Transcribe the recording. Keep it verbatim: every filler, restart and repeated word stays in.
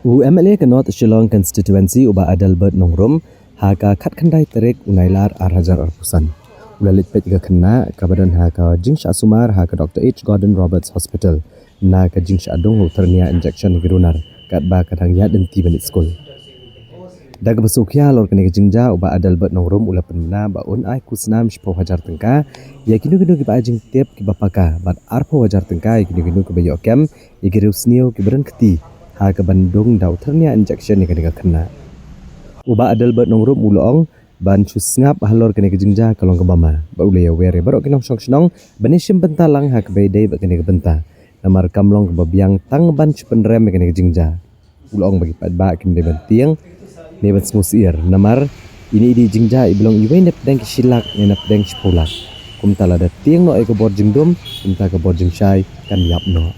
U M L A ka North Shillong Constituency u Bah Adelbert Nongrum ha ka khatkhyndai tarik u Nailar ar hajar arphew san u la leit peit ka khynnah kaba don ha ka jingshah sumar ha ka Doctor H Gordon Roberts Hospital na ka jingshah dung u tyrnia injection ha ki runar katba ka dang ïaid lynti ban leit skul. Da kaba sngewkhia halor kane ka jingjia u Bah Adelbert Nongrum u la pynbna ba un ai khusnam shiphew hajar tyngka ïa kino kino kiba ai jingtip kiba paka bad arphew hajar tyngka ïa kino kino kiba ïoh kem ïa ki riewsniew kiba don kti ha kaban dung da u tyrnia injection ïa kane ka khynnah. U Bah Adelbert Nongrum u la ong ban shu sngap halor kane ka jingjia ka long kaba ma bad u la ïawer ïa baroh ki nongshong shnong ban ïashim bynta lang ha kaba ïadei bad kane ka bynta namar kam long kaba biang tang ban shu pynrem ïa kane ka jingjia. U la ong ba ki paidbah kim dei ban tieng ne ban sngewsyier namar ine i dei i jingjia iba long iwei na pdeng ki shi lak ne na pdeng shiphew lak. Kumta lada tieng noh ïa ka bor jingdum kumta ka bor jingshai kan ïap noh.